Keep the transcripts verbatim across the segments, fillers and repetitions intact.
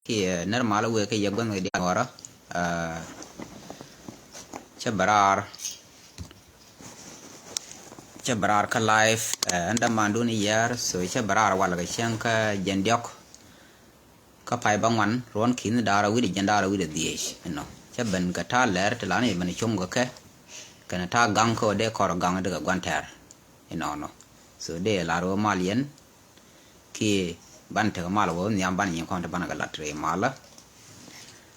Kiɛ nɛr malä wëë kä yɛ gua̱n kɛ diaal Nuɔrä. Cä bɛ raar, cä bɛ raar kä live. Ɛn dämandun i̱ yɛɛr, so cä bɛ raar walɛ kɛ cäŋ kä jiɛn diɔ̱k kä pay bäŋuan, ruɔ̱n ki̱n da̱rä wi̱cdɛ jiɛn da̱rä wi̱cdɛ dhieec. Inɔ cä ben kɛ ta̱a̱ lɛr ti la ni ben com kɛ kɛ kɛn ta̱a̱ gaŋ kä wä dee kɔr gaŋ dee kɛ gua̱n tɛɛr. Inɔnɔ, so dee lar wä mal yɛn kiɛ ban tekɛ mal wä nhiam ban nyin kɔn te ban kɛ lat rɛy malä.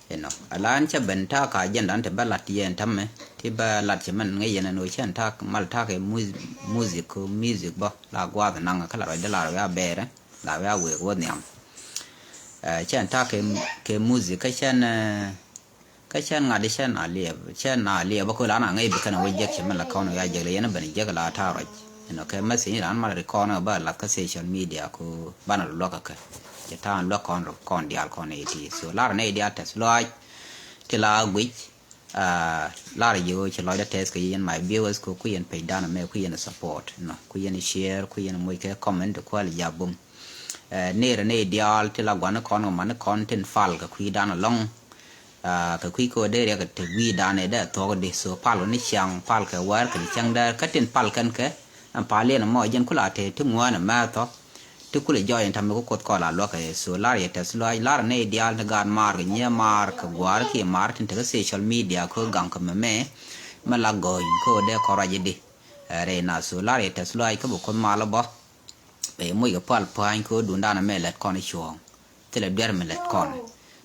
Inɔ, ala ɛn cä ben ta̱a̱ ka agenda ni ti bä lat yɛn tämɛ, ti bä lat cɛ mɛn ŋäc yɛn ɛn ɣöö cɛn ta̱a̱ mal ta̱a̱ kɛ mu-, music, music bä la gua̱a̱th naŋ kä la ruacdä la ruac a bɛɛrɛ la ruac a wëë wä nhiam. Cɛn ta̱a̱ kɛ, kɛ music kä cɛn, kä cɛn ŋa̱t cɛn a liɛp, cɛn a liɛp bä kö la na ŋäc bi kɛn a wä jek cɛ mɛn la kɔn ya jek lɛ yɛn ben jek la ta̱a̱ ruac. Inɔ kɛ message ni ran mal ri kɔn bä lat kä social media kö banɛ luäk kä kɛ cɛ ta̱a̱ luäk kɔn rɔ kɔn diaal kɔn iti, so lar nɛ diaal tɛth luaac ti la guic. Lar ji̱ ɣöö ci lɔcdä tɛth kɛ yɛn my viewers kɛ kui̱ yɛn page dan mɛ kui̱ yɛn support nɔ kui̱ yɛn share kui̱ yɛn moc kɛ comment kual jabum. Ner ni diaal ti la gua̱n kɔn kɛ man kɔn tin pal kɛ kui̱ dan alɔŋ. Kɛ kui̱ kɛ wä dee riɛk te wi̱i̱ dan ɛ dee thuɔk di so pal ni ciaŋ pal kɛ wär kɛ ni ciaŋ dee kä tin pal kɛn kɛ ɛn pal yɛn mɔ jɛn kula te ti ŋuään ɛmɛ thɔ. Ti kulɛ jɔɔc in tamɛ ku Kuoth kɔl a luäk ɛ so lar yɛ tɛth luaac lar nɛy diaal ni gaat maar kɛ nyiee maar kɛ gua̱a̱r kiɛ maar tin tekɛ social media kä gaŋ kä mɛmɛ. Mɛ la gɔ̱ny kä wä dee kɔn ruac idi. Ɛ rɛy na so lar yɛ tɛth luaac kä bi Kuoth mal bä. Bɛ moc kɛ pal pa̱ny kä wä dundan mɛ lɛt kɔn i̱ cuɔ̱ɔ̱ŋ. Thilɛ duer mi lɛt kɔn.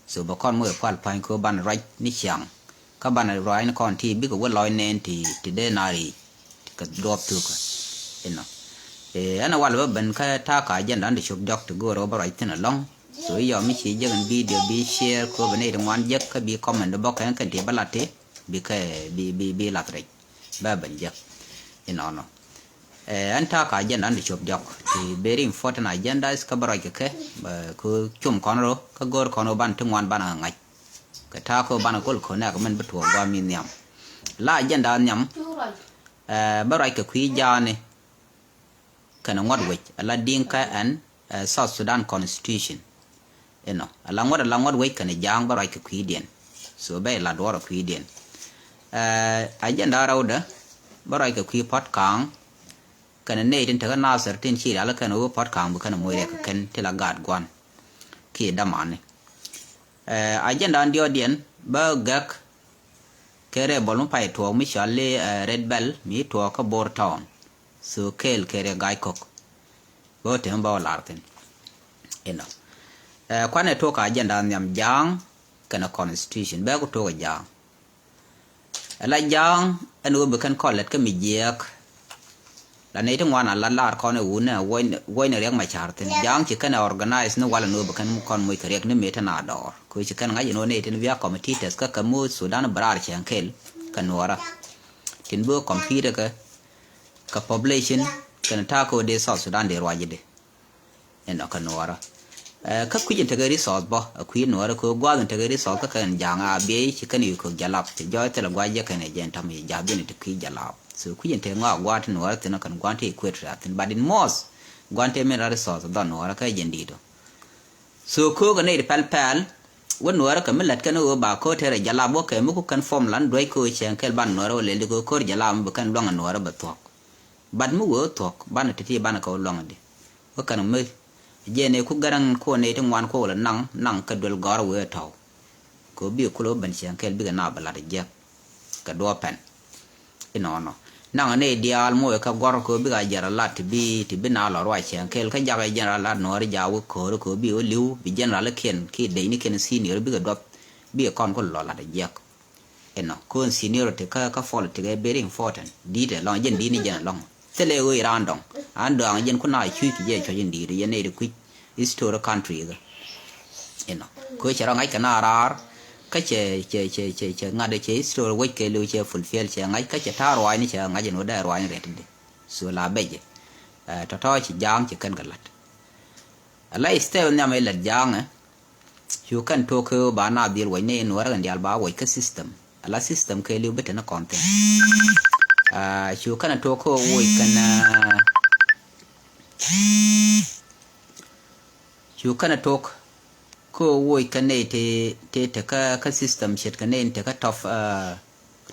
So bɛ kɔn moc kɛ pal pa̱ny kä wä ban ruac ni ciaŋ. Kä banɛ ruaacni kɔn ti bikɛ wä lɔc nɛn ti ti dee na ric kɛ duɔp thukä. Inɔ, ɛn a wal bä ben kä ta̱a̱ ka agenda ni ti cop diɔk ti go̱o̱r ɣä bä ruac thi̱n alɔ̱ŋ. So i̱ yɔm mi ci jek in video bi share kɛ wä bɛ nɛy ti ŋuan jek kä bi comment bä kɛn kɛn ti bä lat ti bi kɛ bi bi bi lath rɛc. Bä ben jek inɔnɔ. Ɛn ta̱a̱ ka agenda ni ti cop diɔk ti very important agendas kä bä ruac kɛ kɛ kɛ com kɔn rɔ kä go̱o̱r kɔn rɔ ban ti ŋuan ban a ŋa̱c. Kɛ ta̱a̱ kɛ banɛ gol kɛ nɛɛk mɛn bi tuɔɔk gua̱a̱m mi nhiam. La agenda nhiam. Bä ruac kɛ kui̱ ja̱a̱ni kɛnɛ ŋuɔ̱t wec ala di̱ŋ kä ɛn South Sudan constitution. Inɔ ala ŋuɔ̱t ala ŋuɔ̱t wec kɛnɛ ja̱a̱ŋ bä ruac kɛ kui̱diɛn. So bɛ la duɔ̱ɔ̱r ɛ kui̱diɛn. Agenda rɛwdɛ bä ruac kɛ kui̱ Pɔt Ka̱a̱ŋ kɛnɛ nɛy tin tekä Nasir tin ci rial kɛn ɣöö Pɔt Ka̱a̱ŋ bi kɛn moc riɛk kɛ kɛn ti la gaat gua̱n. Kiɛ dämani. Agenda in diɔ̱ɔ̱diɛn bä gäk kɛ rɛy bɔl mi pay tuɔɔk mi cɔal i̱ Red Bell mi tuɔɔk kä Bor Town. So kɛɛl kɛ rɛy ga̱a̱c kɔk bä wä tɛm bä wä lar thi̱n. Inɔ, kuanɛ tuɔɔk agenda nhiam ja̱a̱ŋ kɛnɛ constitution bɛ ku tuɔɔk ja̱a̱ŋ. Ala ja̱a̱ŋ ɛn ɣöö bi kɛn kɔn lät kä mi jiɛɛk. La nɛy ti ŋuan a la lar kɔn ɛ wun ɛ wuɔ̱cni riɛk ma ca̱r thi̱n ja̱a̱ŋ ci kɛn ɛ organize ni wal ɛn ɣöö bi kɛn kɔn moc kɛ riɛk ni mëë tin a dɔɔr kɛ ɣöö ci kɛn ŋa̱c ɛn ɣöö nɛy tin bia committee tɛth kä kɛ moth Sudan bɛ raar cɛŋ kɛl kɛ nuɔɔrä. Tin bi compete kɛ kɛ population kɛn ta̱a̱ kɛ ɣöö dee South Sudan dee ruacdi. Inɔ kɛ nuɔɔrä. Kä kui̱c in tekɛ resource bä ɛ kui̱ nuɔɔrä kɛ gua̱a̱th in tekɛ resource kä kɛn ja̱a̱ŋ a biey ci kɛn yuk kɛ jalap ci jɔɔc thilɛ gua̱a̱c jɛ kɛn ɛ jɛn ta̱m yi ja̱a̱ bin in te kui̱ jalap. So kui̱c in tekɛ ŋɔak gua̱a̱th ti nuɔɔrä thin kɛn gua̱a̱th ti equate ria thin but in most gua̱a̱th ti min ra resource dhɔn nuɔɔrä kä jɛn di̱i̱t ɔ. So ko̱o̱k ɛ nɛy ti pɛl pɛl wä nuɔɔrä kɛ mi lät kɛn ɣöö ba ko̱o̱t tɛrɛ jalap wä kɛ mi ku kɛn form lan duec ko̱o̱k cɛŋ kɛl ban nuɔɔrä wä lɛl di ko̱o̱k ko̱o̱r jalap mi bi kɛn luaŋ nuɔɔrä bɛ thuɔ̱k. But mi wee wä thuɔ̱k banɛ ti̱ti̱ banɛ kɛ wä luaŋ di. Wä kɛn mi jɛn ɛ ku gɛrɛŋ kuɔ nɛy ti ŋuan kuɔ wä lɛ naŋ naŋ kɛ duel gɔ̱r wee tɔ̱w. Kɛ wä bikɛ kulɛ wä ben cieŋ kɛl bikɛ na bɛ lat jiɛk kɛ duɔɔp pɛn. Inɔnɔ naŋ nɛy diaal muɔc kä gɔ̱r kɛ wä bikɛ a jɛn rɔ lat ti bi ti bi na lɔ ruac cieŋ kɛl kä jakɛ jɛn rɔ lat nuɔ̱ɔ̱ri jaak wä ko̱ri kɛ wä bikɛ wä li̱w bi jɛn ralikiɛn kiɛ decnikiɛn senior bikɛ duɔth bikɛ kɔn kulɛ lɔ lat jiɛk. Inɔ kɔn seniority kä kä politics ɛ very important. Di̱i̱t ɛlɔ̱ŋ jɛn di̱i̱t ni jɛn ɛlɔ̱ŋ. Thilɛ ɣöö iran dɔ̱ŋ an dɔ̱a̱ŋ jɛn kun a cuc kɛ jɛ cuɔ̱c in di̱i̱t yɛn nɛy ti kui̱c history country kä. Inɔ kɛ cɛ rɔ ŋa̱c kɛ na raar kä cɛ cɛ cɛ cɛ cɛ ŋa̱t cɛ history wec kɛ liw cɛ fulfill cɛ ŋa̱c kä cɛ ta̱a̱ ruaacni cɛ ŋa̱c in wä dee ruaacni rɛt in di. So la bɛc jɛ tɔ̱tɔ̱ ci ja̱a̱ŋ ci kɛn kɛ la̱t. Ala step nhiam ɛ lät ja̱a̱ŋɛ. Cu kɛn tok kɛ ba na dhil wec ni nuɔrɛ kɛn dial ba wec kä system. Ala system kɛ liw bi teni kɔn thin. Cu kɛn tok kɛ wec kɛn cu kɛn tok Ku woc kä nɛy ti ti ti kä kä system ce̱tkɛ nɛy ti kä top, uh,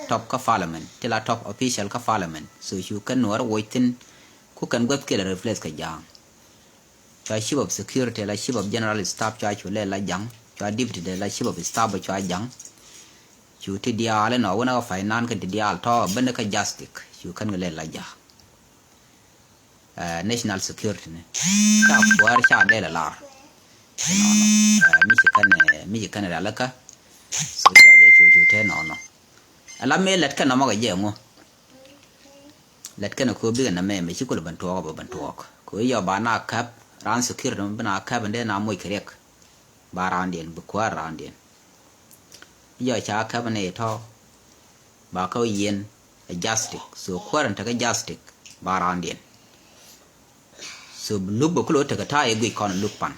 top kä parliament, ti la top official kä parliament. So cu kɛn Nuäär woc thi̱n ku kɛn guäth kɛl replace kɛ Ja̱a̱ŋ. Cua chief of security la chief of general staff cua cu lɛ la Ja̱ŋ, cua deputy de la chief of staff cua Ja̱ŋ. Cu ti diaal inɔ wänä kä finance kɛn ti diaal tɔ̱ ben kä justice cu kɛn kɛ lɛ la Ja̱a̱ŋ. Eh, national security ni ca kuäär ca dɛl lar. Inɔnɔ, eh, mi ci kɛn, eh, mi ci kɛn rialikä. So jɔjɛ cu cu te nɔnɔ. Ala mi lɛt kɛn nɔmɔ kɛ jɛ ŋu. Lɛt kɛn ko bikɛ nɛmɛ mi ci kul ben tuɔɔk bɛ ben tuɔɔk. Ko yɔ ba na käp ran security mi bi na käp ndɛ na moc kɛ riɛk. Ba raandiɛn bi kuäär raandiɛn. Yɔ ca käp ni tɔ ba kä yiɛn ɛ justice. So kuäär in tekɛ justice ba raandiɛn. So luk bɛ kulo tekɛ ta̱a̱ i̱ guic kɔn luk pan.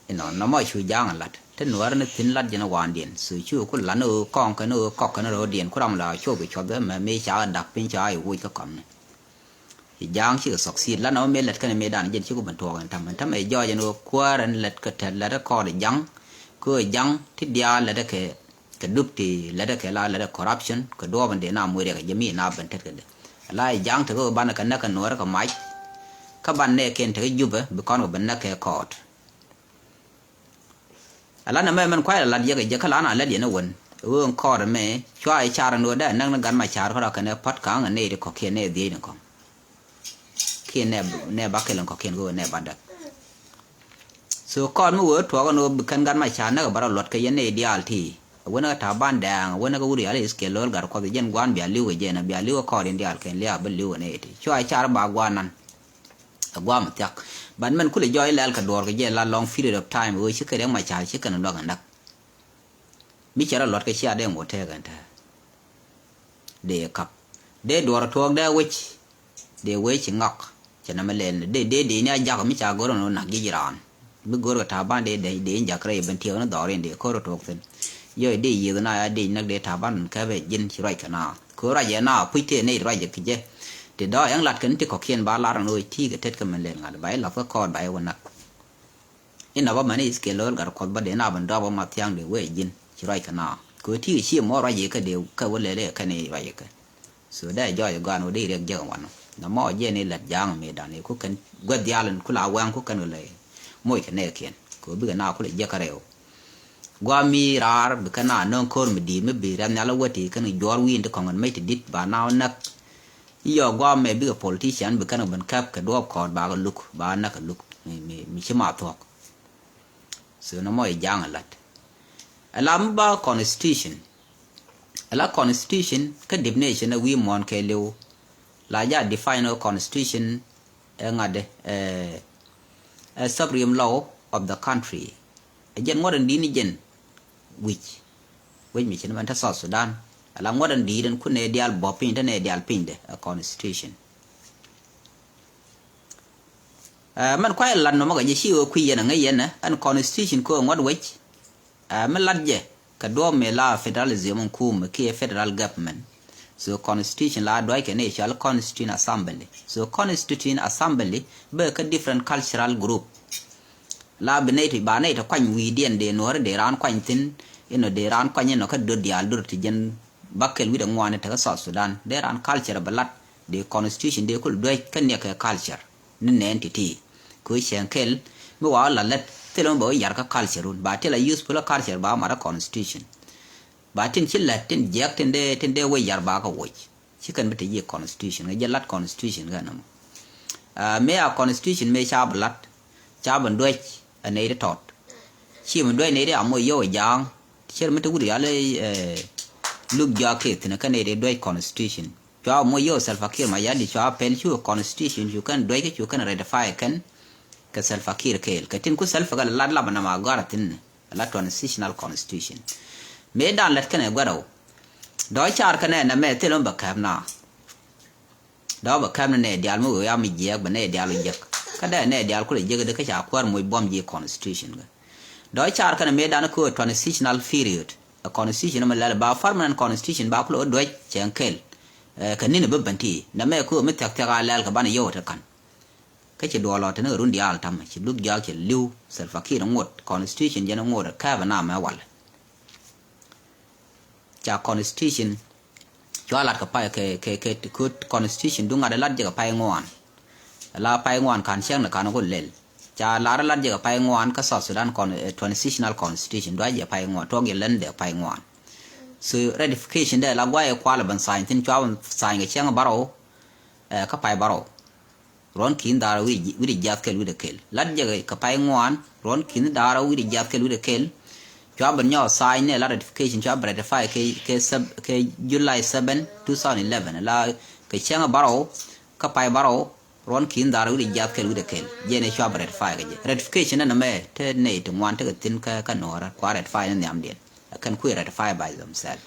Inɔ nɔmɔ cu Ja̱a̱ŋ lat te Nuäär ni thi̱n lat jɛn wandiɛn. So cu kul lan ɣöö kɔŋ kɛn ɣöö kɔk kɛn rɔɔdiɛn ku ram la cop i̱ cuɔth ɛmɛ mi ca dak piny ca i̱ wuc kä kɔmni. Ci Ja̱a̱ŋ cikɛ succeed lan ɔ mi lɛt kɛn mi dan jɛn cikɛ ben tuɔɔk in tam in tam ɛ jɔɔc ɛn ɣöö kuäär ɛn lɛt kɛ tɛt lɛt ɛ kɔɔr ɛ Ja̱ŋ. Kɛ ɣöö Ja̱ŋ ti diaal lɛt ɛ kɛ kɛ dup ti lɛt ɛ kɛ la lɛt ɛ corruption kɛ duɔɔp in dee na muc riɛk ɛ jɛ mi na ben tɛt kɛ dee. Ala ɛ Ja̱ŋ tekɛ ɣöö banɛ kɛ näk kɛ Nuäär kɛ mac. Kä ban nɛɛkiɛn tekɛ Jubɛ bi kɔn kɛ ben näk kɛ court. Ala nɛmɛ mɛn kuay la lat yɛ kɛ jɛ kä la na lɛt yɛn ɛ wän. Ɣöö in kɔɔr ɛmɛ cua i̱ car ɛn ɣöö dee näk ni gat ma car kärɔa kɛn ɛ pa̱t ka̱ŋ ɛ nɛy ti kɔ̱kiɛn nɛy dhiec ni kɔ̱ŋ. Kiɛ nɛ, nɛ ba kɛl in kɔ̱kiɛn kɛ ɣöö nɛ ba däk. So kɔɔr mi wee tuɔɔk ɛn ɣöö bi kɛn gat ma car näk ɛ ba rɔ luɔt kɛ yɛn nɛy diaal ti. Ɛ wänä kɛ Taban Dɛɛŋ, ɛ wänä kɛ wut rial i̱ kɛ lo̱l gat kuɔth jɛn gua̱a̱n bia li̱w kɛ jɛn ɛ bia li̱w kɛ kɔɔr in diaal kɛn lia̱a̱ bi li̱w kɛ nɛy ti. Cua i̱ car ba gua̱a̱n nan. Ɛ guam thiak. Ban mɛn kulɛ jɔɔc lɛl kɛ duɔɔr kɛ jɛ la long period of time ɣöö ci kɛ riɛk ma car ci kɛn luak ɛ näk. Mi cɛ rɔ luɔt kɛ cia dee ŋot tɛɛk ɛn tɛɛ. Dee kap. Dee duɔɔr tuɔɔk dee wec. Dee wec ci ŋak. Cɛ nɛmɛ lɛl ni dee dee dee ni a jak mi ca go̱r ɛn ɣöö nak ji̱ ji̱ raan. Mi go̱r kɛ Taban dee dee dee in jak rɛy ben tiɛɛk ni dhɔr in dee ko̱r tuɔɔk thi̱n. Yɔ dee yiëth na ya dee näk dee Taban kɛpɛ ji̱n ci ruac kɛ na. Kɛ ɣöö ruac ɛ na puc tëë nɛy ruac ɛ kɛ jɛ. Ti dɔ̱ ɛŋ lat kɛn ti kɔ̱kiɛn ba lar ɛn ɣöö ti̱i̱ kɛ tet kɛ mɛn lɛl ŋa̱t ba i̱ lath kä kɔɔt ba i̱ wä näk. Inɔ bä mɛn i̱ kɛ lo̱l gat kuɔth bä dee na bä dɔp bä ma thia̱a̱ŋ dee wee ji̱n ci ruac kɛ na. Kɛ wee ti̱i̱ kɛ ci mɔ ruac yɛ kɛ dee kɛ wä lɛl ɛ kɛn i̱ ruac yɛ kɛ. So dee jɔɔc ɛ gɔaan wä dee riɛk jiäk ɛ wanɔ. Nɔmɔ jiɛn i̱ lät Ja̱a̱ŋ mëëdan i̱ ku kɛn guäth diaal in ku la wɛŋ ku kɛn kɛ lɛ moc kɛ nɛɛkiɛn. Kɛ wee bikɛ na ku lɛ jiäk kärɛw. Gua̱a̱ mi raar bi kɛn na nöŋ ko̱r mi di̱i̱t mi bi rɛn nhial wä ti kɛn juɔ̱ɔ̱r wi̱i̱n ti kɔ̱ŋ in mec ti di̱t ba na wä näk. I̱ yɔ gua̱a̱ mɛ bikɛ politician bi kɛn kɛ ben käp kɛ duɔɔp kɔɔt ba kɛ luk ba näk kɛ luk mi, mi, mi ci ma thuɔ̱k. So nɔmɔ i̱ Ja̱a̱ŋ ɛ la̱t. Ɛ la mi ba constitution. Ɛ la constitution kä definition ɛ wi̱i̱ muɔ̱ɔ̱n kɛɛliw. La ja define ɔ constitution ɛ ŋa̱t ɛ, ɛ supreme law of the country. Ɛ jɛn ŋuɔ̱t in di̱t ni jɛn wi̱c. Wec mi ci ni mɛn te South Sudan. Ɛ la ŋuɔ̱t in di̱t in kun nɛ diaal bɔ̱ piny te nɛ diaal piny dɛ ɛ constitution. Ɛ mɛn kuay lat nɔmɔ kɛ jɛ ci ɣöö kui̱ yɛn ɛ ŋäc yɛn ɛ ɛn constitution kɛ ɣöö ŋuɔ̱t wec. Ɛ mi lat jɛ kɛ duɔ̱ɔ̱p mëë la federalism in kuum kiɛ federal government. So constitution la duac kɛ ni cɔal constituent assembly. So constituent assembly bɛ kä different cultural group. La bi nɛy ti ba nɛy ti kuany wi̱i̱diɛn dee nuɔ̱ɔ̱ri dee raan kuany thi̱n. Inɔ dee raan kuany inɔ kä döt diaal döt ti jɛn bäkɛl wi̱cdɛ ŋuan in tekä South Sudan dee raan culture bɛ lat. Dee constitution dee kul duec kä niɛk kɛ culture ni nɛn ti̱ti̱. Kɛ cɛn kɛl mi wa la lät thilɛ mi bɛ wä yar kä culture wun ba thilɛ useful culture ba mat kä constitution. Ba tin ci lät tin jiɛk tin dee tin dee wä yar ba kä woc. Ci kɛn bi te jiɛ constitution kɛ jɛ lat constitution kɛ nɔmɔ. Mëë a constitution mëë ca bi lat ca bi duec ɛ nɛy ti tɔt. Ci mi duec nɛy ti a moc yio̱w ɛ Ja̱a̱ŋ. Cier mi te wut yal ɛ luk jɔak kɛ thi̱n kä nɛy ti duec constitution. Cua moc yio̱w Salva Kiir Mayardit cua pɛl cu constitution cu kɛn duec kä cu kɛn ratify kɛn. Kɛ Salva Kiir kɛɛl kɛ tin ku Salva kɛ lat lap nɔmɔ a gɔ̱a̱r a thi̱n ni. La transitional constitution. Mëë dan lät kɛnɛ guɛrɛw. Dɔ̱ car kɛnɛ nɛmɛ thil mi bɛ kɛp na. Dɔ̱ bɛ kɛp ni nɛ diaal mi wee ya mi jiɛɛk bɛ nɛ diaal wä jiäk. Kä dee nɛ diaal kulɛ jiäk di kä ca kuäär moc buɔ̱m ji̱ constitution kɛ. Dɔ̱ car kɛnɛ mëë dan kɛ transitional period. A constitution mi lɛl ba permanent constitution ba kulɛ wä duec cɛn kɛl. Kɛ ni̱n bä ben ti nɛmɛ kɛ mi thia̱k thia̱k a lɛl kɛ banɛ yio̱w te ka̱n. Ɛ ci duɔlɔ tini kɛ run diaal tamɛ ci luk diaal ci li̱w. Salva Kiir ŋot constitution jɛn ŋot kɛɛpɛ namɛ walɛ. Ca constitution cua lat kɛ pay kɛ kɛ kɛ kɛ constitution du ŋa̱t lat jɛ kɛ pay ŋuan. La pay ŋuan kan cɛŋ ni kan ku lel. Ca lar lat jɛ kɛ pay ŋuan kä South Sudan con, eh, transitional constitution dua jɛ pay ŋuan tuɔk jɛ län dɛ pay ŋuan. So ratification dɛ la guay kual ben sign thin cua ben sign kɛ cɛŋ bärɔw, eh, kä pay bärɔw. Ruɔn ki̱n dhaar wi̱cdɛ jiath kɛl wi̱cdɛ kɛl lat jɛ kɛ pay ŋuan ruɔn ki̱n dhaar wi̱cdɛ jiath kɛl wi̱cdɛ kɛl. Cua ben nyɔk sign ni la ratification cua ben ratify kɛ kɛ sɛb kɛ July seven, two thousand eleven la kɛ cɛŋ bärɔw kä pay bärɔw. Ruɔn ki̱n dhaar wi̱cdɛ jiath kɛl wi̱cdɛ kɛl jɛn ɛ cua ben ratify kɛ jɛ ratification ɛn ɛmɛ te nɛy ti ŋuan tekɛ thi̱n kä kä nuɔɔrä kua ratify ni nhiamdiɛn. Ɛ kɛn kui̱ ratify by themselves.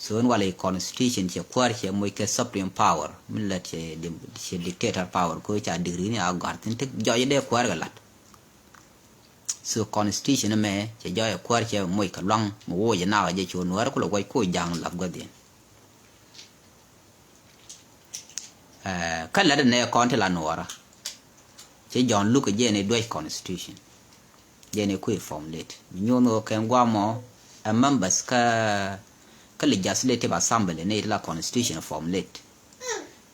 So in wala constitution cɛ kuäär cɛ moc kɛ supreme power min lät cɛ di- cɛ dictator power ko ca digri ni a gɔ̱a̱r thin ti jɔc dee kuäär kɛ lat. So constitution mɛ cɛ jɔc ɛ kuäär cɛ moc kɛ luaŋ mi woc ɛ nak jɛ cu nuäär kulɛ wac ko ja̱a̱ŋ lap guädhiɛn. Kä lät nɛ kɔn ti la nuɔɔrä cɛ jɔ̱ɔ̱n luk jɛ ni duec constitution. Jɛ ni kui̱ formulate mi nyuɔn ɣöö kɛn guamɔ ɛ members kä kä legislative assembly ni ti la constitution formulate.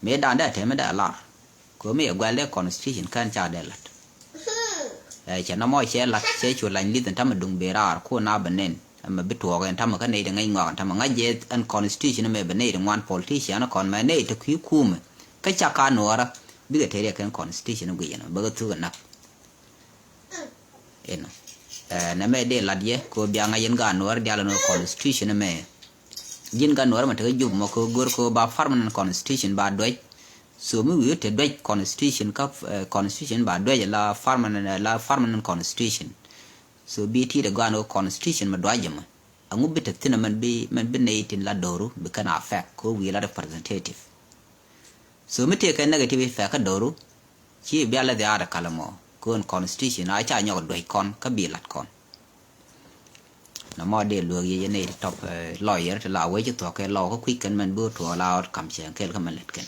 Mi dan dɛ tɛmɛ dɛ lar ko mi ɛ guɛl dɛ constitution kɛn ca dɛ lat. Ɛ cɛ nɔmɔ cɛ lat cɛ cu lany lith ɛn tamɛ duŋ ben raar ku na bɛ nen. Ɛmɛ bi tuɔɔk ɛn tamɛ kä nɛy ti ŋäc ŋɔak ɛn tamɛ ŋa̱c jɛ ɛn constitution ɛmɛ bɛ nɛy ti ŋuan politician kɔn mɛ nɛy ti kui̱ kumɛ. Kä ca ka nuɔɔrä bikɛ tɛriɛ kɛn constitution guic ɛn bikɛ thuk ɛnak. Inɔ ɛ nɛmɛ dee lat yɛ ko bia ŋa̱c ɛn gaat nuɔɔrä dial ɛn constitution ɛmɛ. Ji̱n gaat nuɔɔrä mɛ tekä jup mɔ ko go̱r ko ba permanent constitution ba duec. So mi wi̱i̱ te duec constitution kä constitution ba duec la permanent la permanent constitution. So bi ti de gɔaa ni wä constitution mi duac jɛ mɛ. Aŋu bi te thin mɛn bi mɛn bi nɛy tin la do̱ru bi kɛn affect ko wi̱i̱ la representative. So mi tëë kɛ negative effect kä do̱ru ci bia lɛ dhiaar ɛ kalɛ mɔ. Kön constitution a ca nyɔk duec kɔn kä bi lat kɔn. Nɔmɔ dee luäk yɛ yɛ nɛy ti top lawyer ti la wec ci thuɔk kɛ law kä kui̱c kɛn mɛn bi wä tuɔɔk la outcome cɛ kɛl kä mɛn lät kɛn.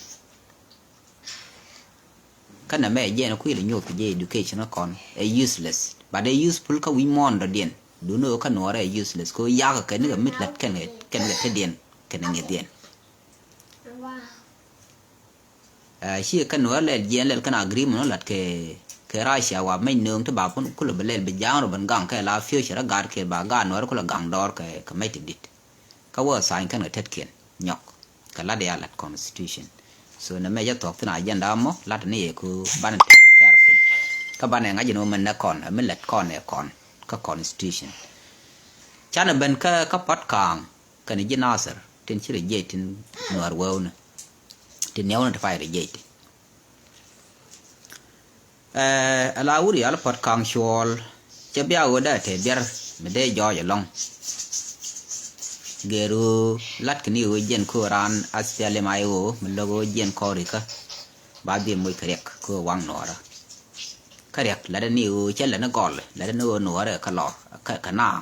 Kä nɛmɛ jɛn kui̱ lɛ nyuɔth kɛ jɛ education kɔn ɛ useless but ɛ useful kä wi̱c muɔ̱ɔ̱n dɔ̱diɛn. Duni ɣöö kä nuɔɔrɛ ɛ useless kɛ ɣöö yak kɛ ni kɛ mi lät kɛn kɛ kɛn kɛ tetdiɛn kɛn ŋi̱thdiɛn. Ɛ ci kɛn wä lɛl jiɛn lɛl kɛn agreement wä lat kɛ kɛ Russia wa mec nööŋ ti ba pun kulɛ bɛ lɛl bɛ ja̱a̱ŋ rɔ ben gaŋ kɛ la future ɛ gat kɛ ba gat nuɔr kulɛ gaŋ dɔɔr kɛ kɛ mec ti dit. Kä wä sign kɛn kɛ tetkiɛn nyɔk kɛ lat ya lat constitution. So nɛ mec ɛ thuɔk thin agenda mɔ lat ni yɛ ku banɛ tek careful. Kä banɛ ŋa̱c in wä mɛn nɛ kɔn ɛ mi lɛt kɔn ɛ kɔn kä constitution. Canɛ ben kä kä Pɔt Kaŋ kɛnɛ ji̱ Nasir tin ci rɛ jiɛc tin nuäär wewni tin niɛwni ti pay rɛ jiɛc ti. Ɛ la wuri al Pɔt Kaŋ cuɔɔl cɛ bia ɣöö dee te biɛr mi dee jɔɔc ɛlɔ̱ŋ. Gɛr ɣöö lat kɛ ni ɣöö jiɛn köö raan aspialim ay ɣöö mi lo̱k ɣöö jiɛn kɔɔrikä ba dhil moc kɛ riɛk köö waŋ nuɔɔrä. Kä riɛk lätdä ni ɣöö cä lät ni gɔl lätdä ni ɣöö nuɔɔrɛ kä lɔ kä kä naa.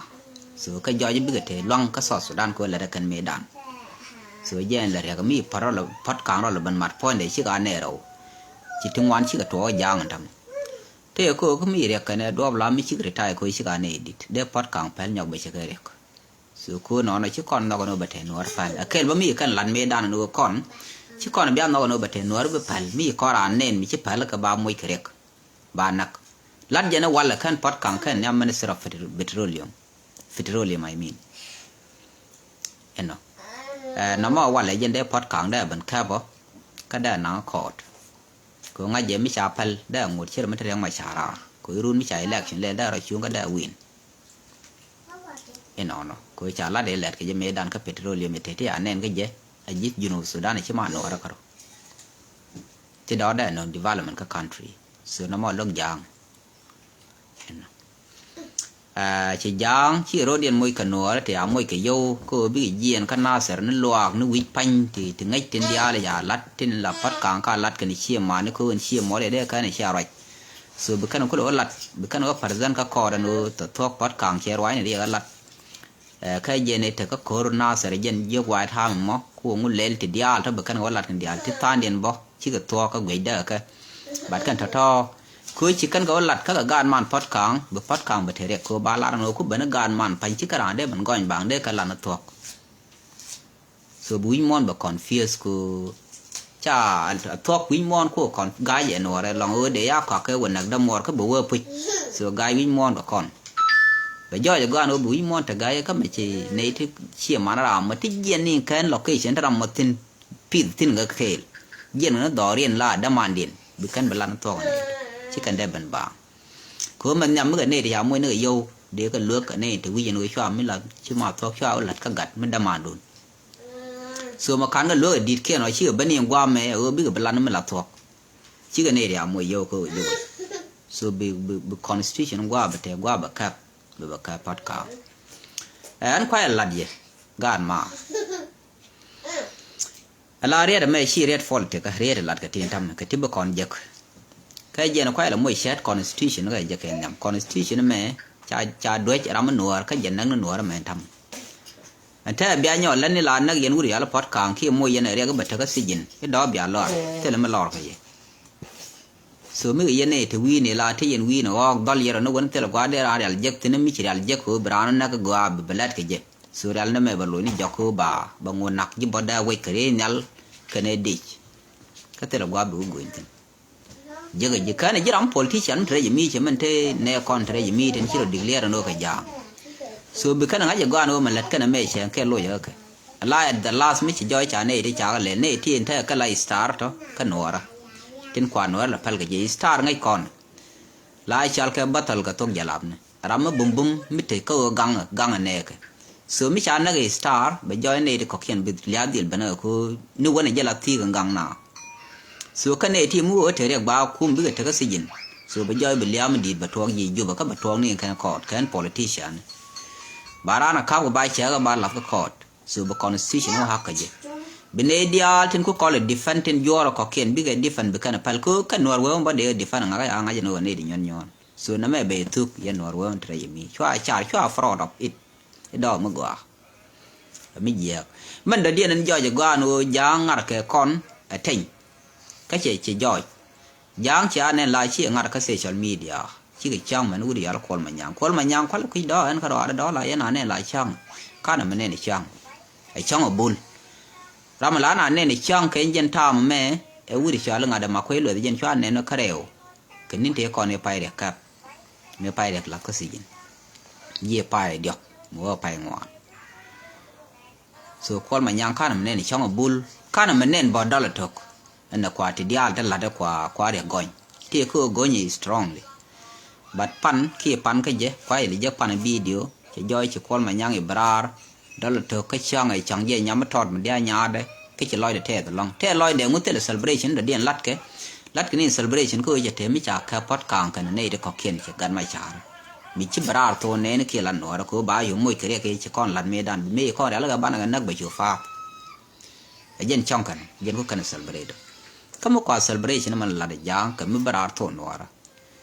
So kä jɔɔc bikɛ te luaŋ kä South Sudan kɛ ɣöö lätdä kɛn mëëdan. So jɛn lɛ riɛk mi pät rɔl pät ka̱a̱ŋ rɔl ben mat puɔ̱nydɛ cik a nɛy rɛw. Ci ti ŋuan cikɛ tuɔɔk ja̱a̱ŋ in ta̱m. Tëë kɛ ɣöö kä mi riɛk kɛnɛ duɔɔp la mi cik ri tay kɛ ɣöö cik a nɛy dit dee pät ka̱a̱ŋ pɛl nyɔk bɛ cɛ kɛ riɛk. So kɛ ɣöö nɔnɔ ci kɔn nhɔk ɛn ɣöö bɛ te nuɔɔr päl. Ɛ kɛl bä mi kɛn lat mëëdan ɛn ɣöö kɔn ci kɔn bia nhɔk ɛn ɣöö bɛ te nuɔɔr bi päl mi kɔn raan nɛn mi ci päl kɛ ba moc kɛ riɛk. Ba näk. Lat jɛn ɛ walɛ kɛn pɔt kaŋ kɛn nhiam Minister of Petro- Petroleum. Petroleum I mean. Ɛnɔ. Ɛ nɔmɔ walɛ jɛn dee pɔt kaŋ dee ben kɛpɔ kä dee naŋ kɔɔt. Kɛ ŋa̱c jɛ mi ca päl dee ŋot cir mi te riɛk ma ca raar kɛ irun mi ca election lɛl dee rɔ cuŋ kä dee win. Inɔnɔ kɛ ca lat ilɛt kɛ jɛ mëëdan kä petroleum iteti anɛn kä jɛ a ji̱th Junub Sudan ci ma nuɔrä kärɔ. Ti dɔɔdɛ nɔn development kä country. So nɔmɔ lo̱k ja̱a̱ŋ. Ci ja̱a̱ŋ ci ro̱diɛn moc kɛ nuɔrä ti a moc kɛ yio̱w kä ɣöö bikɛ jiɛɛn kä Nasir ni luaak ni wi̱c pa̱ny ti ti ŋäc tin diaal i̱ ca lat tin la pa̱t ka̱a̱ŋ ka lat kɛn ciëmani kä ɣöö ciëmɔ dee dee kɛn i̱ cia ruac. So bi kɛn kulɛ wä lat bi kɛn wä present kä kɔɔr ɛn ɣöö thɔ thuɔ̱k pɔt ka̱a̱ŋ cɛ ruaacni riɛk ɛ lat. Ɛ kä jɛn i̱ tekä ko̱r Nasir jɛn jiök White Army mɔ ku ŋu lɛl ti diaal tɔ bi kɛn wä lat kɛn diaal ti tha̱a̱ŋdiɛn bɔ cikɛ thuɔ̱k kä guic däk ɛ kɛ. Bat kɛn tɔ̱tɔ̱. Kɛ ɣöö ci kɛn kɛ wä lat kä kɛ gaat man Pɔt Kaŋ, bi Pɔt Kaŋ bɛ te riɛk kɛ ɣöö ba lar ɛn ɣöö ku ben gaat man pa̱ny ci kɛ raan dee ben gɔny baŋ dee kɛ lan ɛ thuɔ̱k. So bi wi̱c muɔ̱ɔ̱n bɛ confuse ku ca a thuɔ̱k wi̱c muɔ̱ɔ̱n ku kɔn ga̱a̱c ɛn wä rɛ lɔŋ ɣöö dee ya kɔak kɛ wä näk dämuɔɔr kä bɛ wee puc. So ga̱a̱c wi̱c muɔ̱ɔ̱n kɛ kɔn. Bɛ jɔɔc ɛ gɔaan ɣöö bi wi̱c muɔ̱ɔ̱n te ga̱a̱c kä mɛ ci nɛy ti ciɛ man ram mɔ ti jiɛn ni kɛn location ti ram mɔ thi̱n. Pith thi̱n kä kɛɛl. Jiɛn kɛ ni dhɔriɛn la dämandiɛn bi kɛn bi lan thuɔ̱k ni. Ci kɛn dee ben baaŋ. Kɛ ɣöö mɛ nhiam mi kɛ nɛy ti ca moc ni kɛ yio̱w dee kɛ luek kɛ nɛy ti wi̱c ɛn ɣöö cua mi la ci ma thuɔ̱k cua wä la̱t kä gat mi dämandun. So mɛ ka̱n kɛ luek ɛ di̱t kiɛn ɔ cikɛ ben in gua̱a̱ mɛ ɣöö bikɛ bi lan mi la thuɔ̱k. Cikɛ nɛy ti ca moc yio̱w kɛ ɣöö yio̱w. So bi, bi, bi constitution gua̱a̱ bɛ tɛk gua̱a̱ bɛ kɛp bi bɛ kɛp Pɔt Kaŋ. Ɛn kuay ɛ lat yɛ gaat ma. Ala riɛt ɛmɛ ci riɛt politik riɛt ɛ lat kɛ tin tam kɛ ti bi kɔn jek. Kɛ jɛn kuay la moc cɛt constitution kɛ jek kɛ nhiam constitution ɛmɛ ca, ca duec ram mi nuɔɔr kä jɛ näk ni nuɔɔr ɛmɛ tam. Ɛn tɛ bia nyɔ lɛn ni la näk yɛn wut yal Pɔt Kaŋ kiɛ moc yɛn ɛ riɛk bɛ tekä sijin i̱ dɔɔ bia lɔr thilɛ mi lɔr kɛ yɛ. So mi kɛ yɛn ɛ te wi̱i̱ ni la te yɛn wi̱i̱ ni ɣɔɔk dhɔl yɛn rɔ ni wen thilɛ gua̱a̱r dee raan rial jek thi̱n mi ci rial jek kɛ ɣöö bi raan näk kɛ gɔaa bi bɛ lɛt kɛ jɛ. So rial ni mɛ bɛ lo̱c ni jɔk kä ba, ba ŋot nak ji̱ bɔt dee wec kɛ ri nhial kɛnɛ dic. Kä thilɛ gua̱a̱p bi wä go̱ny thi̱n. Ji̱ kɛ ji̱ kɛn ji̱ ram politician mi te rɛy ji̱ mi cɛ min te nɛ kɔn te rɛy ji̱ mi te ni ci rɔ declare ni wä kɛ ja̱a̱ŋ. So bi kɛn ŋa̱c jɛ gɔaa ni wä mɛ lät kɛn mɛ cɛ kɛ loc ɛ kɛ. La at the last mi ci jɔɔc ca nɛ ti ca kɛ lɛ nɛ ti in te kɛ la star tɔ kɛ nuɔɔrä. Tin kua nuɔɔrä la pɛl kɛ ji̱ star ŋäc kɔn. La cal kɛ bäthäl kɛ thok jalapni. Ram mi bumbum mi te kä ɣöö gaŋ, gaŋ nɛɛkɛ. So mi ca näk i̱ star bɛ jɔɔc nɛy ti kɔ̱kiɛn bi lia̱a̱ dhil ben ɛ ko ni wänɛ jɛ la thi̱i̱k in gaŋ na. So kä nɛy ti mi wä te riɛk ba kum bikɛ tekä sijin. So bɛ jɔɔc bi lia̱a̱ mi di̱i̱t bɛ tuɔɔk ji̱ Jubɛ kä bɛ tuɔɔk ni kɛn kɔɔt kɛn politician. Ba raan a ka̱p kɛ ba cɛɛk ɛ ba lath kä kɔɔt. So bi constitution wä hak kä jɛ. Bi nɛy diaal tin ku kɔl ɛ defend tin juɔɔr ɛ kɔ̱kiɛn bikɛ defend bi kɛn ɛ päl kä kɛ nuɔr wee wä bä dee defend ŋakä a ŋa̱c ɛn ɣöö nɛy di nyuɔn nyuɔn. So nɛmɛ bɛ thuk yɛn nuɔr wee wä ti rɛy mi cua car cua fraud of it. I̱ dɔɔk mi gɔaa. Mi jiɛɛk mɛn dɔ̱diɛn in jɔɔc ɛ gɔaa ɛn ɣöö ja̱a̱ŋ ŋa̱r kɛ kɔn ɛ teny. Kä cɛ cɛ jɔɔc. Ja̱a̱ŋ cia nɛn la ci ŋa̱t kä social media. Cikɛ cäŋ mɛn wut yal Kuɔl Manyaŋ. Kuɔl Manyaŋ kual kui̱ dɔ̱ ɛn kä rɔaadɛ dɔ̱ la yɛn a nɛn la cäŋ. Kanɛ mɛ nɛn cäŋ. Ɛ cäŋ ɛ bul. Ram la na nɛn cäŋ kɛ jɛn ta̱a̱m mɛ ɛ wut cɔal ŋa̱t ɛ ma kui̱ luɛth jɛn cua nɛn kä rɛw. Kɛ ni̱n tëë kɔn i̱ pay riɛk kɛp. Mi pay riɛk lath kä sijin. Jiɛ pay diɔ̱k mi wä pay ŋuan. So Kuɔl Manyaŋ kanɛ mi nɛn cɔŋ a bul kanɛ mi nɛn bɔ dɔl a tok. Ɛn ɛ kua ti diaal ti lat ɛ kua kua riɛ gɔny ti kä gɔny strongly. But pan kiɛ pan kä jɛ kua yɛ li jɛ pan video cɛ jɔɔy ci Kuɔl Manyaŋ i̱ bɛ raar. Dɔl a tok kä cɔŋ ɛ cɔŋ jɛ nyam mi tɔt mi dia nyaadɛ. Kä ci lɔcdɛ tɛth lɔŋ tɛth lɔcdɛ ŋu thilɛ celebration dɔ diɛn latkɛ. Latkɛ ni celebration kä ɣöö cɛ te mi ca kɛ pɔt kaŋ kɛn nɛy ti kɔkiɛn cɛ gat ma car. Mi ci bɛ raar thon nɛɛni kiɛ lat nuɔɔrɛ kɛ ɣöö ba yom moc kɛ riɛk kɛ ci kɔn lat mëëdan bi mëë kɔn rial kɛ banɛ kɛ näk bɛ cu faak. Ɛ jɛn cɔŋ kɛn jɛn ku kɛn celebrate. Kä mi kua celebration mɛn lat ja̱a̱ŋ kɛ mi bɛ raar thon nuɔɔrɛ.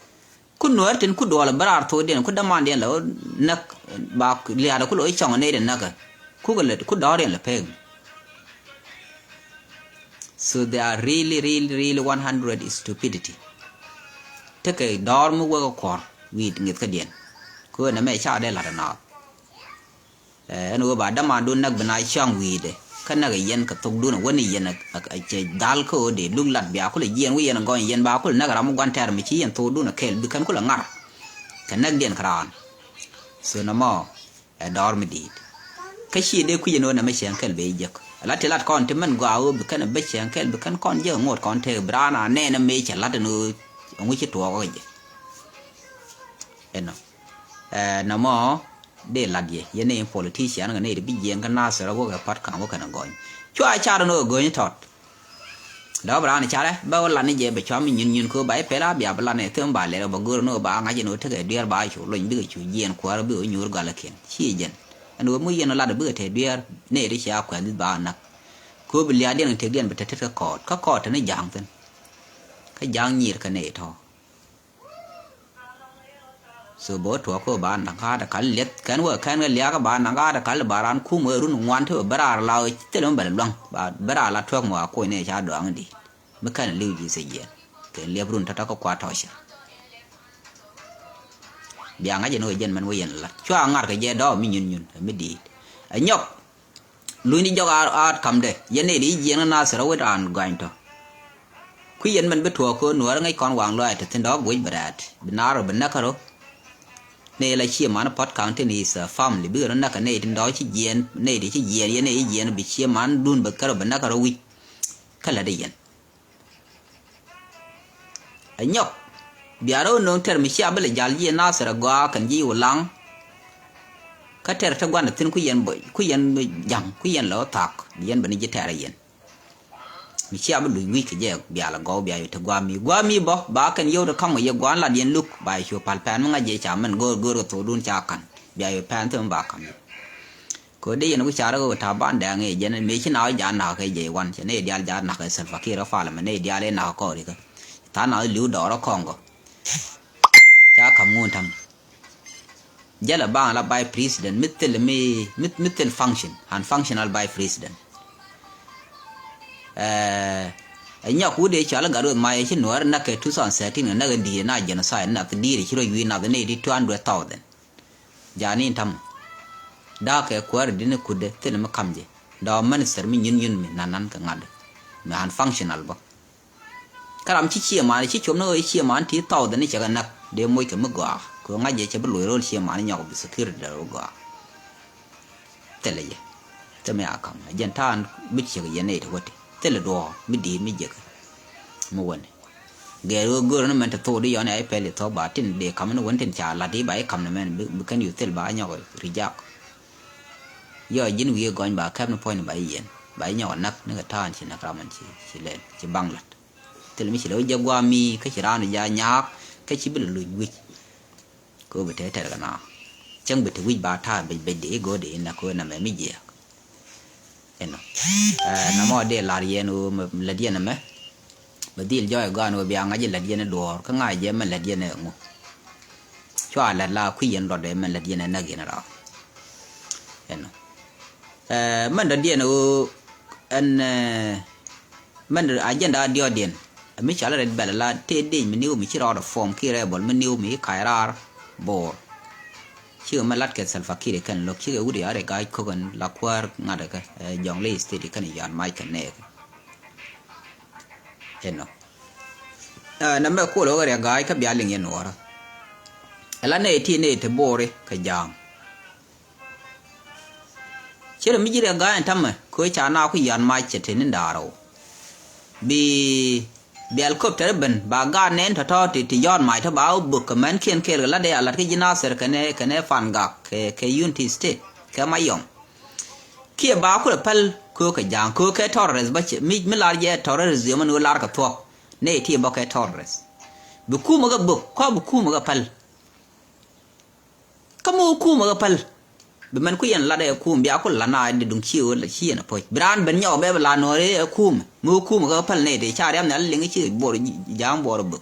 Ku nuɔɔr tin ku duɔl bɛ raar thon diɛn ku dämandiɛn lɛ näk ba liaadɛ ku lɛ cɔŋ nɛy di näk. Ku kɛ lɛ ku dɔɔriɛn lɛ pek. So they are really, really, really one hundred stupidity. Tekɛ dɔɔr mi wekɛ kuɔr wi̱i̱ ŋi̱th kädiɛn. Kɛ ɣöö nɛmɛ ca dee la̱t ɛ naath. Ɛn ɣöö ba dämaandun näk bi na cäŋ wi̱i̱dɛ kä näk ɛ yɛn kɛ thokdun ɛ wäni yɛn ɛ cɛ dhal kä ɣöö dee luk lat bia kulɛ jiɛn wi̱i̱ yɛn ɛ gɔny yɛn ba kulɛ näk ram mi gua̱n tɛ̈r mi ci yɛn thokdun ɛ kɛl bi kɛn kulɛ ŋar. Kɛ näkdiɛn kɛ raan. So nɔmɔ ɛ dɔɔr mi di̱i̱t. Kä ci dee kui̱c ɛn ɣöö nɛmɛ cɛŋ kɛl bɛ jek. Lat ti lat kɔn ti mɛn gɔaa ɣöö bi kɛn ɛ bä cɛŋ kɛl bi kɛn kɔn jek ɛ ŋot kɔn tëë bi raan a nɛɛn ɛ mëë cɛ lat ɛn ɣöö ɛŋu ci tuɔɔk ɛ jɛ. Ɛnɔ. Ɛ nɔmɔ dee lat yɛ yɛn ni politician kɛ ni ti bi jiɛn kä Nasir ɛ wä kɛ pat ka̱n wä kɛn ɛ gɔny. Cua car ɛn ɣöö ɛ gɔny tɔt. Dɔ̱p raan carɛ bä wä lat ni jɛ bɛ cuam mi nyin nyin kɛ ɣöö ba i̱ pɛl a bia bi lat ni thim ba lɛr ɣä bä go̱r ni ɣöö ba ŋa̱c ɛn ɣöö tekɛ dueer ba cu lony bikɛ cu jiɛɛn kuäär bikɛ wä nyuur gal ɛ kiɛn ci jɛn. Ɛn ɣöö mi yɛn lat bikɛ te dueer ni ti cia kuɛn dhi̱th ba näk. Kɛ ɣöö bi liaadiɛn kɛ tekdiɛn bi te tet kä kɔɔt kä kɔɔt te ni ja̱a̱ŋ thi̱n. Kä ja̱a̱ŋ nyiir kɛ ni tɔ̱. So bä tuɔɔk kä ba naŋ ka̱a̱t kal lieth kɛn wä kɛn kɛ liakä ba naŋ ka̱a̱t kal ba raan kum wee run ŋuan ti wä bä raar la wä thilɛ mi bɛ lɛ luaŋ ba bä raar la tuɔɔk mi wa kuɔny ni ca dɔaŋ di mi kɛn liw ji̱ thie jiɛn. kɛ liɛp run tɔ̱tɔ̱ kä kua tɔ̱cä. Bia ŋa̱c ɛn ɣöö jɛn mɛn wä yɛn lat cua ŋa̱r kɛ jɛ dɔɔk mi nyun nyun ɛ mi di̱i̱t. Ɛ nyɔk lunyni jɔk a, a kamdɛ yɛn nɛy di jiɛn kä Nathir ɛ wet an gɔany tɔ. Kui̱ yɛn mɛn bi tuɔɔk kɛ ɣöö nuäärä ŋäc kɔn waŋ lɔaac te thi̱n dɔɔk bi wec bɛ rɛɛt bi naar rɔ bi näk kärɔ. Nɛy la cie man pɔt kaŋ tin is a family bikɛ rɔ näk kɛ nɛy tin dɔɔk ci jiɛn nɛy ti ci jiɛn yɛn nɛy ci jiɛn bi cie man dun bɛ kärɔ bɛ näk kärɔ wi̱c. Kä lätdɛ yɛn. Ɛ nyɔk bia rɔ nöŋ tɛr mi cia bi lɛ jal ji̱ Nathir ɛ gɔaa kɛn ji̱ Ulaŋ. Kä tɛr te gua̱n ɛ thi̱n ku yɛn bä ku yɛn ja̱ŋ ku yɛn lɛ wä thaak bi yɛn bä ni ji̱ tɛr ɛ yɛn. Mi cia bi luc wi̱c kɛ jɛ bia lɛ gɔw bia yɛ te gua̱a̱ mi gua̱a̱ mi bä ba kɛn yio̱w te ka̱m kɛ yɛ gua̱a̱n lat yɛn luk ba yɛ cu pal pɛn mi ŋa̱c jɛ ca mɛn go̱o̱r go̱o̱r kɛ thokdun ca ka̱n bia yɛ pɛn thim ba ka̱m yɛ. Kɛ ɣöö dee yɛn ku car ɣöö ta̱a̱ ban dɛ̈ɛ̈ŋ i̱ jɛn mëë ci nak jaat nak kɛ jɛ iwan cɛ nɛy diaal jaat nak kɛ Salva Kiir kä parliament nɛy diaal i̱ nak kɛ kɔɔri kä. Tha̱a̱ŋ nak li̱w dɔɔr kä Congo. Ca ka̱m ŋun ta̱ŋ. Jälɛ baŋ la vice president mi thil mi mi mi thil function an functional vice president. Ɛɛ ɛ nyɔk wut dee cɔal i̱ gat weth mac ɛ ci nuäär näk kɛ two thousand thirteen kɛ näk ɛ di̱i̱t na genocide nath di̱i̱t ci rɔ yui̱ nath nɛy di two hundred thousand. Jani in ta̱mɔ da̱a̱kɛ kuäär dini kutdɛ thilɛ mi ka̱m jɛ dɔɔ minister mi nyun nyun mi nanan kɛ ŋa̱tdɛ mi han functional bä. Kä ram ci cie man ci cuɔp ni ɣöö ci cie man ti thousand ni cɛ kɛ näk dee moc kɛ mi gɔaa kɛ ɣöö ŋa̱c jɛ cɛ bi loc ro̱l cie man nyɔk bi security dee rɔ gɔaa. Thilɛ jɛ thilɛ mi a ka̱m a jɛn ta̱a̱n bi ciek yɛn nɛy ti wä ti thilɛ duɔ̱ɔ̱r mi di̱i̱t mi jiäk mi wäni. Gɛɛr ɣöö gör ni mɛn te thok di yɔn ɛ pɛl i̱ thɔk ba tin dee ka̱m ni wän tin ca la̱t i̱ ba i̱ ka̱m ni mɛn bi kɛn yu thil ba nyɔk rijak. Yɔ ji̱n wi̱i̱ gɔny ba kɛp ni puɔ̱ny ni ba i̱ yɛn ba i̱ nyɔk näk ni kɛ ta̱a̱n ci näk ram ɛn ci lɛl ci baŋ la̱t. Thil mi ci lɛ wä jɛ gua̱a̱ mi kä ci raan ja nyaak kä ci bi lɛ luc wi̱c. Kɛ ɣöö bi te tɛr kɛ na cäŋ bi te wi̱c ba ta̱a̱ bec bec di i̱ go̱o̱r di i̱ näk kɛ ɣöö namɛ mi jiääk. Ɛnɔ namɔ dee la̱r yɛn ɣöö lät yɛn ɛmɛ. Bɛ dhil jɔɔc ɛ gɔaa ni ɣöö bia ŋa̱c ɛ lät yɛn ɛ duɔ̱ɔ̱r kä ŋa̱c jɛ mɛn lät yɛn ɛ ŋu. Cua lät la kui̱ yɛn luɔtdɛ mɛn lät yɛn ɛ näk yɛn ɛ raar. Ɛnɔ mɛn dɔ̱diɛn ɣöö ɛn mɛn agenda diɔ̱ɔ̱diɛn. Ɛ mi cɔal Red Belt la tëë dec mi niw mi ci rɔɔdɛ form ki rebel mi niw mi ci kac raar bo̱o̱r. Cikɛ mɛ lat kɛ Salva Kiir kɛn lo̱k cikɛ wut ya ri ga̱a̱c ko̱k ɛn la kuäär ŋa̱t kɛ Jonglei State kɛn yɔ̱a̱n mac kɛ nɛɛk. Inɔ nɛ mɛ kol ɣä riɛk ga̱a̱c kä bia liŋ yɛn nuɔ̱ɔ̱rä. Ɛ la nɛy ti nɛy ti bo̱o̱ri kɛ ja̱a̱ŋ. Ci rɛ mi ji̱ rɛ ga̱a̱c ɛn tämɛ kɛ ɣöö ca naath ku yɔ̱a̱n mac cɛ te ni da̱a̱r ɣöö bi, bi helicopter ben ba gaat nɛn tɔ̱tɔ̱ ti, ti yɔ̱a̱n mac tɔ̱ ba wä bök kɛ mɛnkiɛn kɛɛl kɛ la dee a la̱t kä ji̱ Nathir kɛnɛ, kɛnɛ Fangak kɛ, kɛ Unity State kɛ Mayom. Kiɛ ba kulɛ päl kɛ ɣöö kɛ ja̱a̱ŋ kɛ ɣöö kɛ terrorist bä cɛ mi, mi lar jɛ terrorist yɔmɛ ni ɣöö lar kɛ thuɔ̱k nɛy ti bä kɛ terrorist. Bi kumɛ kɛ bök kɔ bi kumɛ kɛ päl. Kä mi wä kumɛ kä päl. Bi mɛn ku yɛn lat ɛ kum bia ku lat na di duŋ ci wä la ci yɛn a poc bi raan ben nyɔk bɛ bi lat nuɔri ɛ kum mi wä kumɛ kä päl nɛy ti ca riam nhial liŋ ci bor ja̱a̱ŋ bor bök.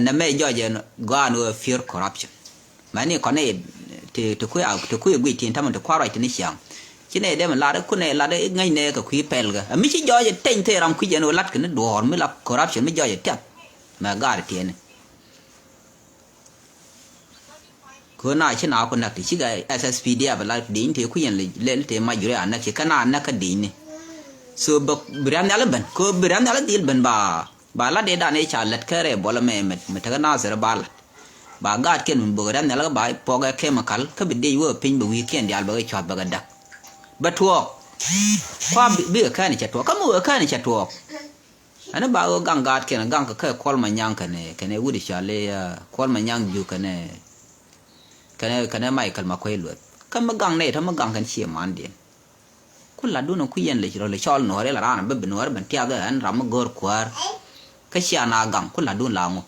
Nɛ mɛ jɔc ɛn gɔaa ni wä pure corruption. Mɛni kɔn nɛy ti, ti kui̱ a, ti kui̱ a guic tin tamɛ ti kua̱r ruac ti ni ciaŋ. Ci nɛy dee mi lat ku nɛy lat ŋäc nɛy kɛ kui̱ pɛl kɛ. Ɛ mi ci jɔɔc ɛ teny thee ram kui̱c ɛn ɣöö lat kɛ ni duɔ̱ɔ̱r mi la corruption mi jɔɔc ɛ tiath. Mɛ gaat ɛ tiɛni. Kɛ ɣöö na ci na ku näk ti cikɛ S S P D F la di̱i̱ni ti kui̱c ɛn lɛl ti mac juri a näk ci kä na näk kä di̱i̱ni. So bä bi ria̱n nhial ben kɛ ɣöö bi ria̱n nhial dhil ben ba, ba la dee dan i̱ ca lät kä rɛy buɔlä mɛ, mɛ, mɛ tekä Nathir ba lat. Ba gaatkiɛn mi bök ria̱n nhial kä ba puɔkɛ chemical kä bi diec wee piny bɛ wi̱i̱kiɛn diaal bɛ kɛ cua̱th bɛ kɛ däk. Bɛ tuɔɔk. Kua bi, bikɛ kɛn cɛ tuɔɔk. Kä mi wee kɛn cɛ tuɔɔk. Ɛn ba ɣöö gaŋ gaatkiɛn gaŋ kɛ kɛ Kuɔl Manyaŋ kɛnɛ, kɛnɛ wut i̱ cɔal i̱, ah, Kuɔl Manyaŋ Juuk kɛnɛ, kɛnɛ, kɛnɛ Michael Makuei Lueth. Kä mi gaŋ nɛy tɔ mi gaŋ kɛn cie mandiɛn. Ku latdun ku yɛn lɛ rɔ lɛ cɔl nuɔɔri la raan bä bi nuɔɔri ben tiath ɛn ram mi go̱o̱r kuäär. Kä cia na gaŋ ku latdun la ŋu.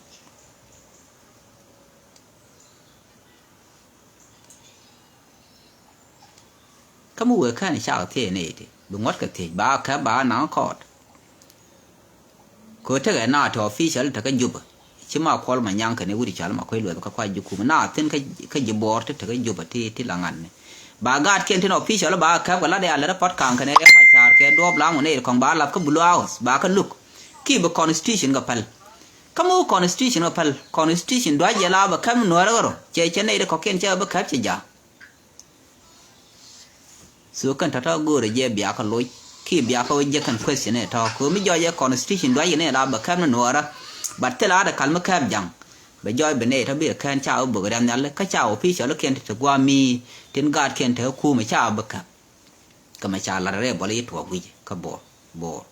Kä mi wee kɛn cakɛ thiec ni iti bi ŋuɔ̱t kɛ thiec ba kɛ ba naŋ kɔɔt. Kɛ tekɛ na ti official tekä Jubɛ. Ci ma Kuɔl Manyaŋ kɛnɛ wut i̱ cɔal Makuei Lueth kä kua ji̱ kum na thi̱n kä, kä ji̱ buɔɔr ti tekä Jubɛ ti, ti la ŋa̱n ni. Ba gaatkiɛn tin official ba kɛp kɛ lat ya lät rɛ pɔt ka̱a̱ŋ kɛnɛ Riɛk Macar kɛ duɔɔp lam wä nɛy ti kɔŋ ba lath kä Blue House ba kä luk. Ki bi constitution kɛ päl. Kä mi wä constitution kɛ päl, constitution duac jɛ la bɛ käp mi Nuäärä kärɔ. Cɛ cɛ nɛy ti kɔ̱kiɛn cɛ bɛ käp cɛ ja̱. So kɛn tɔ̱tɔ̱ go̱o̱rɛ jɛ bia kä loc ki bia kä wä jɛ kɛn question ɛ tɔ̱ kɛ mi jɔɔc ɛ constitution duac inɛ la bɛ käp ni Nuäärä. But thil a de kal mi käp ja̱ŋ. Bɛ jɔɔc bɛ nɛy tɔ̱ bi kɛn ca wä bök riam nhial kä ca official kiɛn ti ti guam mi tin gaat kiɛn ti kum ca wä bɛ käp. Kɛ mɛ ca lat rɛ bɔl yi tuɔɔk wi̱c kä Bor, Bor.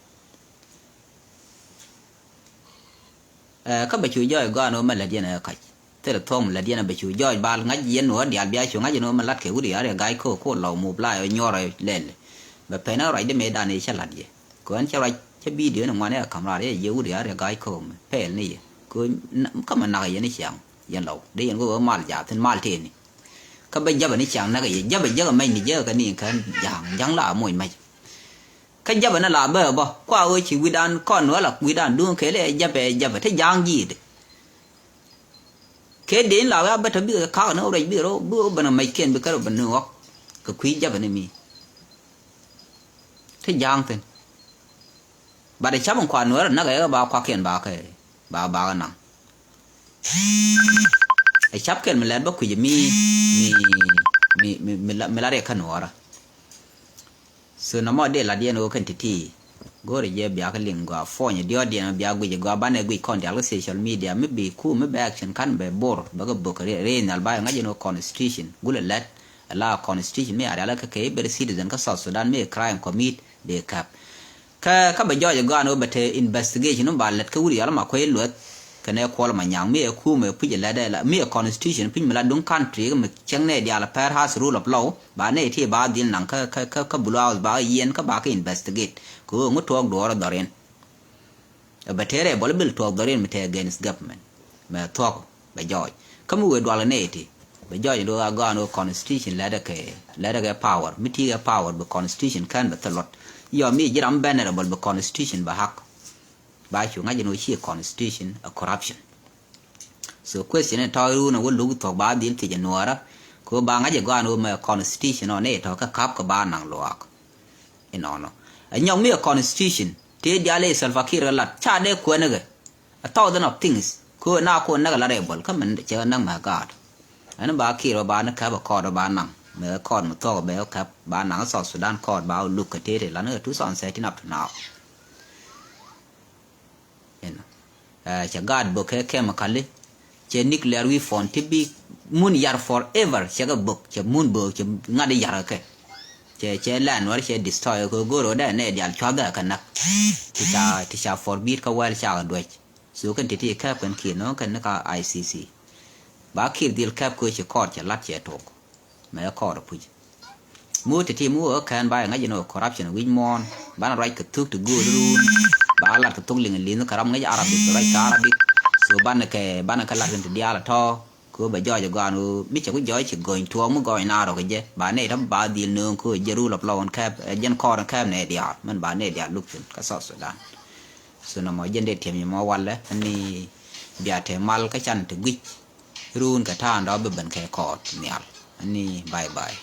Ɛ, kä bɛ cu jɔɔc gɔaa ni wä mɛ lät yɛn ɛ kac. Thilɛ thuɔ̱k mɛ lät yɛn ɛ bɛ cu jɔɔc bal ŋa̱c yɛn wä diaal bia cu ŋa̱c yɛn wä mɛ lat kɛ wut yar yɛ ga̱a̱c ko̱o̱k ko̱o̱k lɔw mup la yɛ nyuɔr ɛ lɛl. Bɛ pɛn ɛ ruac di mëë dan yɛ cä lat yɛ. Kɛ ɣän cä ruac cä bidio ni ŋuan ɛ kamra yɛ yɛ wut yar yɛ ga̱a̱c ko̱o̱k mɛ pɛɛl ni yɛ. Kɛ ɣän kä mɛ nak yɛn i̱ ciaŋ yɛn lɔw di yɛn wä mal jaathin mal tëëni. Kä bä jäpɛ ni ciaŋ näk yɛ jäpɛ jäk ɛ mɛc ni jäk kä ni kän ja̱a̱ŋ ja̱a̱ŋ la moc mɛc. Kä jäpɛ ni la bä bä kua ɣöö ci wi̱dan kɔn wä la wi̱dan duŋ kɛɛl ɛ jäpɛ jäpɛ te ja̱a̱ŋ ji̱i̱dɛ. Kɛ den la wä bä te bikɛ kak ni wä ruec bikɛ rɔ bikɛ wä ben ɛ mɛc kɛn bikɛ rɔ ben ni ɣɔk kɛ kui̱ jäpɛ ni mi. Te ja̱a̱ŋ thin. Bat ɛ cap in kua nuɛɛr näk ɛ ba kuakiɛn ba kɛ ba ba kɛ naŋ. Ɛ cap kɛn mi lɛt bä kui̱c mi mi mi mi la mi la riɛk kä nuɔɔrä. So nɔmɔ dee lat yɛn ɣöö kɛn ti̱ti̱. Go̱o̱rɛ jɛ bia kä liŋ gɔaa puɔ̱ny diɔ̱ɔ̱diɛn bia guic gɔaa banɛ guic kɔn diaal kä social media mi bi ku mi bɛ action kan bɛ bor bɛ kɛ bök rɛy nhial ba ŋa̱c yɛn ɣöö constitution gulɛ lɛt. Ala constitution mi a rial kä kɛ iber citizen kä South Sudan mi crime commit dee kap. Kä kä bɛ jɔɔc ɛ gɔaa ni wä bɛ te investigation ni ba lät kä wut yɔl ma kuec lueth. Kɛnɛ kuɔl ma nyaŋ mi ɛ kumɛ puc ɛ lät ɛ la mi ɛ constitution puc mi la duŋ country kä mi cieŋ nɛ diaal pɛr has rule of law ba nɛ ti ba dhil naŋ kä kä kä kä Blue House ba yiɛn kä ba kä investigate kɛ ɣöö ŋu tuɔɔk duɔɔr dhɔriɛn. Ɛ bɛ tëë rɛy bɔl bil tuɔɔk dhɔriɛn mi tëë against government mɛ thuɔk bɛ jɔɔc kä mi wëë dual nɛ ti bɛ jɔɔc ni wä a gɔaa ni wä constitution lɛt ɛ kɛ lɛt ɛ kɛ power mi ti kɛ power bi constitution kɛn bɛ thil luɔt. Yɔ mi ji̱ ram bɛn rɛy bɔl bi constitution bɛ hak. Ba cu ŋa̱c ni wä ci constitution a corruption. So question in tɔ̱ run a wä luk thuɔ̱k ba dhil thiec a nuɔɔrä. Kɛ wä ba ŋa̱c a gɔaa ni wä mɛ constitution ɔ ni tɔ̱ kä kap kɛ ba naŋ luaak. Inɔnɔ a nyɔk mi a constitution tëë diaal i̱ Salva Kiir lat ca dee kuɛn kɛ a thousand of things. Kɛ wä na kuɔn näk a la rebel kä mɛn cɛ näk mɛ gaat. Ɛn ba Kiir wä ba ni käp a kɔɔt wä ba naŋ mɛ kɔɔt mɛ thuɔ̱k bɛ wä käp ba naŋ South Sudan kɔɔt ba wä luk kɛ tëë tëë lan kɛ two thousand thirteen up to now. Inɔ. Ɛ, cɛ gaat bök kɛ chemical i̱ cɛ nuclear weapon ti bi mun yar forever cɛ kɛ bök cɛ mun bök cɛ ŋa̱t i̱ yar kɛ. Cɛ cɛ lɛn wär cɛ destroy kɛ go̱r wä dɛ nɛ dial cua̱th dɛ kɛ näk. Ti ca ti ca forbid kä wɛl ca kɛ duec. So kɛn ti ti kɛp kɛn kiɛ nɔ kɛn ni ka I C C. Ba Kiir dhil kɛp kɛ ci kɔɔt cɛ lat cɛ tok. Mɛ kɔɔr puc. Mu ti ti mu wä kɛn ba ŋäc ni wä corruption wi̱c muɔ̱ɔ̱n. Banɛ ruac kɛ thuk ti gööl run. Ba lat kɛ thuk liŋ li̱n kɛ ram ŋäc Arabic ruac kɛ Arabic. So banɛ kɛ banɛ kɛ lat kɛn ti diaal tɔ. Kɛ wä bɛ jɔɔc gɔaan wä mi cɛ ku jɔɔc ci gɔny tuɔɔk mi gɔny na rɔ kɛ jɛ ba nɛy tɔ ba dhil nööŋ kɛ wä jɛ rule of law kɛp jɛn kɔɔr kɛp nɛy diaal mɛn ba nɛy diaal luk thin kä South Sudan. So nɔmɔ jɛn dee tiɛm yɛ mɔ walɛ ni bia te mal kä can ti guic. Run kɛ ta̱a̱ ndɔ bi ben kɛ kɔɔt nhial. Ani bye bye.